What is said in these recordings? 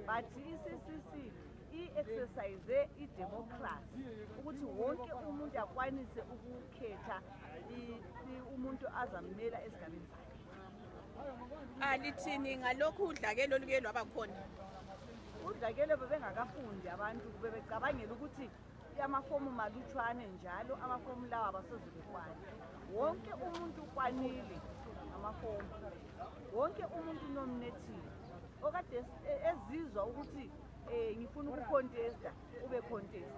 but iCCC i-exercise i-democracy ukuthi wonke umuntu akwanise ukukhetha umuntu azamela esigabeni sakhe. Lithini ngalokhu udlakelo oluke lwabakhona? Udlakelo bebengakafundi abantu bebecabangela ukuthi amafomu malutshwane njalo amafomu lawa abasoze bekwane. Wonke umuntu ukwanile amafomu, wonke umuntu nominative okade ezizwa ukuthi ngifuna ukucontesta ube contest.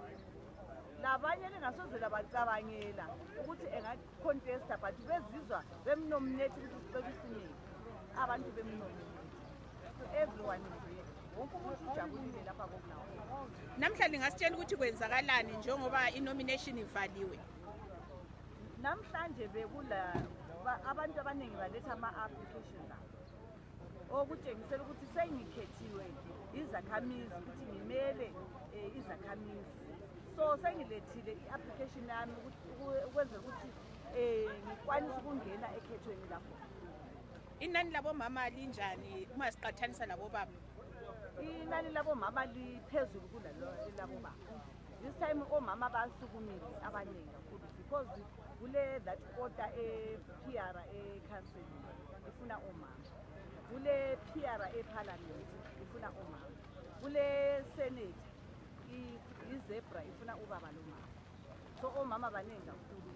Labanye lengasoze labacabangela ukuthi engacontesta but bezizwa bemnominate ukuthi sicela isineke abantu bemnominate. Everyone wonke umuntu ujabulile lapha koBulawayo. Namhlanje ngasitshela ukuthi kwenzakalani njengoba inomination ivaliwe. Namhlanje bekula abantu abaningi baletha ama-application okutshengisela ukuthi sengikhethiwe izakhamizi ukuthi ngimele izakhamizi. So sengilethile i-application yami ukwenzela ukuthi ngikwanise ukungena ekhethweni lapho. Inani labo mama linjani uma siqathanisa labo baba? Inani labo mama liphezulu kulabo baba. This time omama basukumile abaningi kakhulu because kule that order PR council ifuna omama. Kule PR parliament ifuna omama. Kule senate izebra ifuna ubaba lo mama. So omama abaningi kakhulu